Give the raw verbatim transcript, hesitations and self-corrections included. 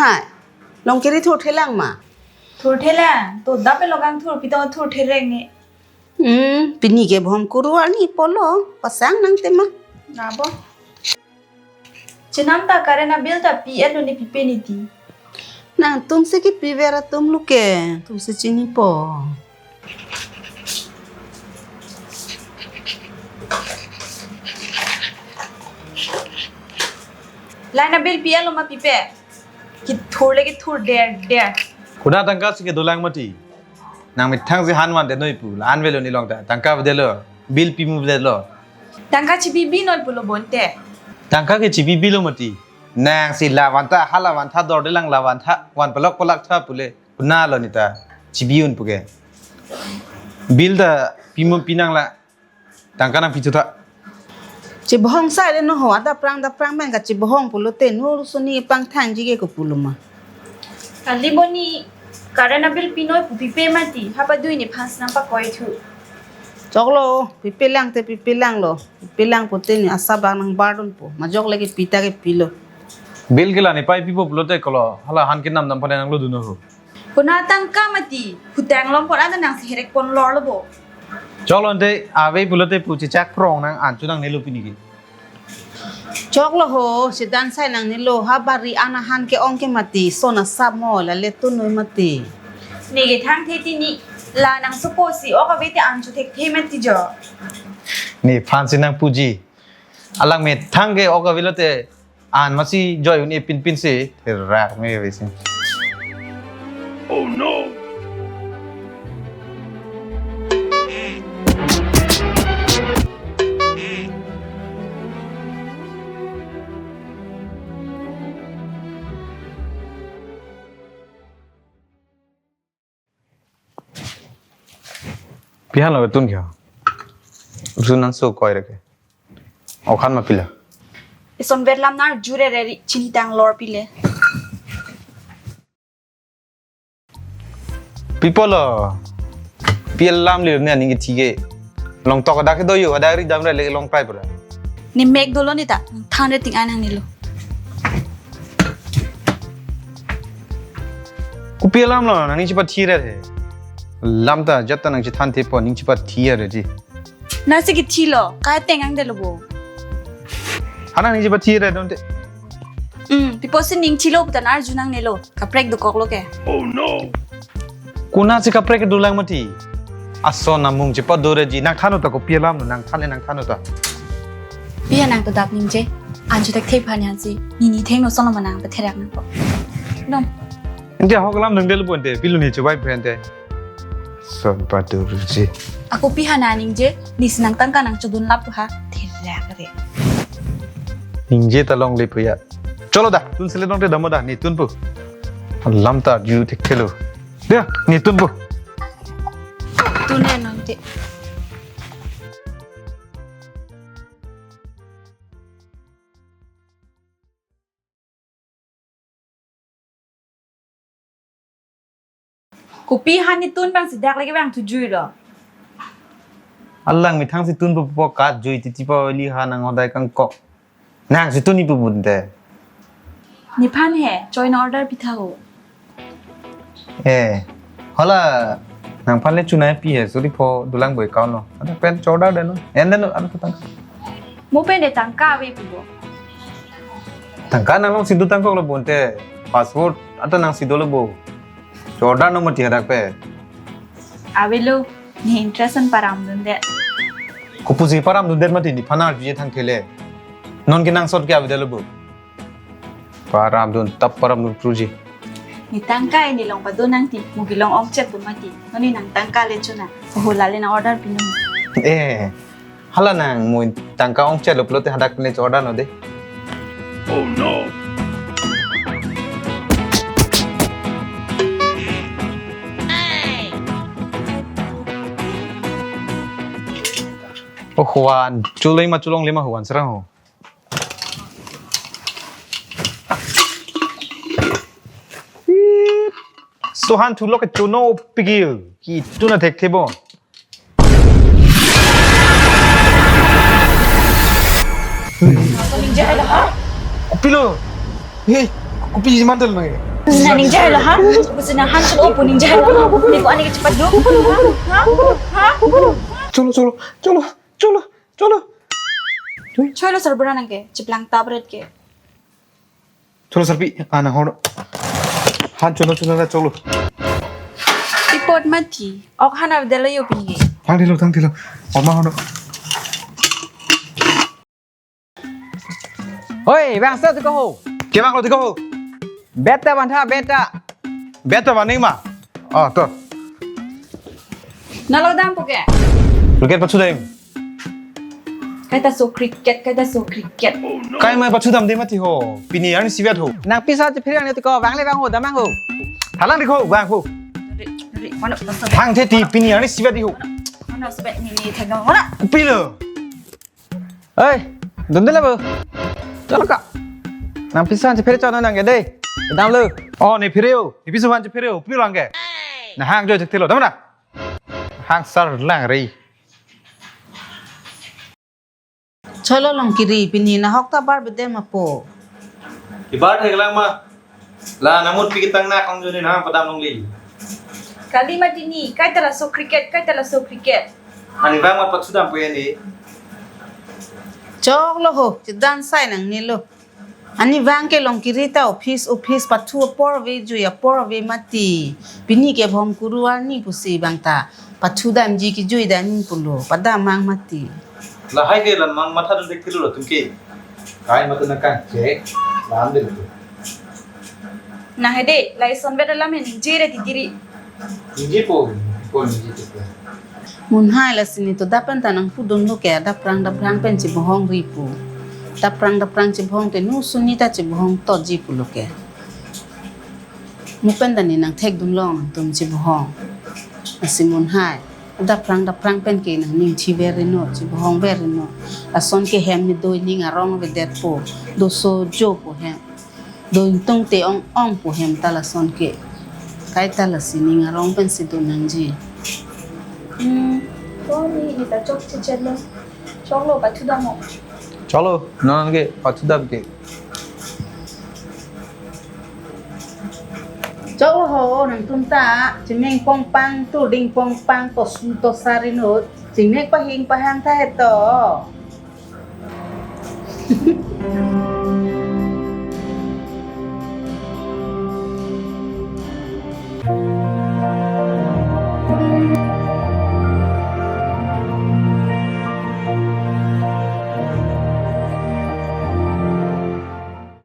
Hai, long kiri thurthelang ma? Thurthelang, to dape logang thur, pito thurthereng ni. Hmm, pini ke bhom kuru ani polo, pasang nang tema. Nabo. Chenam ta current bill ta pi-et lo ni pipe ni ti. Nangtum si kipi vera atum lo ke, tum si chinipo. Line bill pi-et lo ma pipe. Kithur le kithur der der. Konat tangka si kedolang mati. Nangmethang si han vandet noi pu, la-an avelo ni long ta. Tangka avedetlo, bill pimu avedetlo. Tangka chibibi noi pulo bonte. Tangka ke chibibi lo mati. Nang si la vantha, hala vantha dordelang, la vantha, van palok palak tha pule. Konat lo ni ta, chibi-un pu ke. Bill ta pimu pinang la. Tangka nangpithu tha. Chebohong sai de no ho, adap prang dap prang pen kachebohong pulote, nu suni pangthangji ke kopulo ma. Kali boni current bill pi noi pu pipe mati, ha padui nephan si nangpakoi thu. Choklo, pipelang te pipelang lo, pipelang pute ni asap bang nang bardun po, majok lagi pita ke pilo. Bill ke la nepei pipo pulote kolo, hala han kenam dam pada nanglo dun ho. Konat tangka mati, hutang lom pon ada nang si herek pon lor lo bo. Choklo ante ave pulote pu chechak prong nang an chu nangnelo pini ke. Choklo ho, sedan sai nangnelo, ha bari anahan ke-ong ke mati, son asap mo, la le tun noi mati. Ne ke thangthe ti ni, la nang supo si, ok ave te an chu thekthe mati jo. Nephan si nangpuji. Alangmethang ke ok avelo te, an masi joi un-e pinpin si, therak me vesi. Oh no! Pihan lo tun kya? Usun nang so koi reke. Okhan ma pila. Ison verlam nar jure re ri chini tang lor pile. Pipo lo. Pi alam li ne aning thige. Long tok dak do yo, ada ri dam re le long prai pura. Ni mek dolo ni ta, than re ting anang ni lo. Kopi alam lo, nangning chepathi re he. Lam ta, jat ta nang chethan thepo, ning chepathi re ji. Nasi kithi lo, kai teng angdetlo bo. Hana ning chepathi re donte. Hmm, pipo si ning thilo putan arju nangnelo. Kaprek dokok lo ke. Oh no. Konat si kaprek dolang mati. Ason amung chepadore ji. Nangthan ta kopi alam lo, nangthan le nangthan ta. Pi ha nang to dap ningje. An chu thekthe aphan yan si. Ni ni thengno son lo ma nang patherak nangpo. Dong. Ante ahok alam nangdetlo bonte. Pilu ni chubai phente. Son patur ji. Ako pi ha nang ningje. Ni si nang tangka nang chodun lap ha. Therak re. Ningje ta longle puya. Cholo da, tun sele dong te damo da, netunpo. Lam ta arju thekthelo. Dia, netunpo. Tun ne nonte. Kopi ha netun bang si dak lagi bang thujui lo. Alangmethang si tunpo po kat jui titi pa li ha nang hodai kangkok. Nang si tun ni pu bunte. Nephan he, join order pitha ho. Eh, hala nangphan le chunai pi he, suri pho dolang boi kaun lo. Ada pen chodar deno. En deno, ada petang. Mo pen de tangka ave pu bo. Tangka nang long si do tangkok lo bonte. Password ada nang si dolo bo. Chodar no mati hadak pe. Avelo, ne interest an param dunde. Kopusi param dunde mati nephan arju thangthele. Non ke nangsot ke avedetlo bo. Param dun, tap param dun pruji. Ne tangka ne long pado nang ti, mo kelong ongchet bo mati. Non ne nang tangka le chuna. Oho lale nang order pinu. Eh, hala nang mo tangka ongchet lo pulote hadak ne order no de. Oh no! Oh, Juan, chulai ma chulong lima Juan serang ho. Sohan thulok ke chuno pigil. Ki tuna thek thebo. Kopi lo. Hei, kopi si mantel nang. Busi nang ningjelo ha? Busi nang han chun opo ningjelo ha? Ni ko ani kachepadu? Ha? Ha? Ha? Cholo, cholo, cholo, cholo, cholo. Cholo, sarbura nang ke, chiplang tabret ke. Cholo sarpi, ana hor. Han cholo, cholo, cholo. Ipot mati, ok han ar delo yo pini ke. Thang thilo, thang thilo. Oma hor. Hoi, bang sa tu ko ho. Ke bang lo tu ko ho. Beta bantha, beta. Beta maning ma. Oh, to. Nalo dam po ke. Cricket patsu dam. Kaita so cricket, kaita so cricket. Kai mai patsu dam de mati ho. Pini arni sivet ho. Nang pisa te phirang ne tu ko bang le bang ho, dam bang ho. Halang di ko bang ho. Dari, dari, mana pasal? Thang the ti pini arni sivet di ho. Mana sebab ni ni thagang mana? Pilo. Oi, dundela bo. Cholo ka. Nang pisa chephere chona nang ke dei. Damlo. Oh, ne phereo. Ne pisa van chephereo. Phereo lang ke. Na hang jo chek thilo. Damna. Hang sar lang re. Cholo Longkiri, pini nahok ta bar bede ma po. Ibar thek lang ma. La namut pi kitang na kong juni na padam longle. Kali ma dini, kaita laso cricket, kaita laso cricket. Ani bang ma patsu dam po ya ni. Choklo ho, chedan sai nangne lo. Ani bang ke Longkiri ta office, office pathu apor ave jui apor ave mati. Pini ke bhom kuru arni pusi bang ta. Pathu damji kejui dam pulo, padam mang mati. Lahai ke lam mang matha dun dek thilo latum ke. Kai matu na kangchek, lam de lo. Nang hede, lai son bet alam he ningje re titiri. Ningje po, po ningje po. Munhai lasi ne to dap pen ta nangpudun lo ke, daprang daprang pen chebohong ri pu. Daprang daprang chebohong te nu suni ta chebohong toji pulo ke. Mo pen ta ne nangthek dun long nangtum chebohong. Lasi munhai. Daprang daprang pen ke nangning chiver ri no, chebohong ver ri no. Lason ke hem ne do ning arong avedet po. Do so jo po hem. Do ingtung te ong ong po hem ta lason ke. Kaita lasi ning arong pensi do nangji. Hmm, to ni ni ta chok chechet lo. Choklo pathu dam mo. Cholo, non ke pathu dam ke. Choklo ho, nangtum ta, chimeng pongpang, tu ding pongpang, tosu tosar inut, chimek pahing pahang ta heto.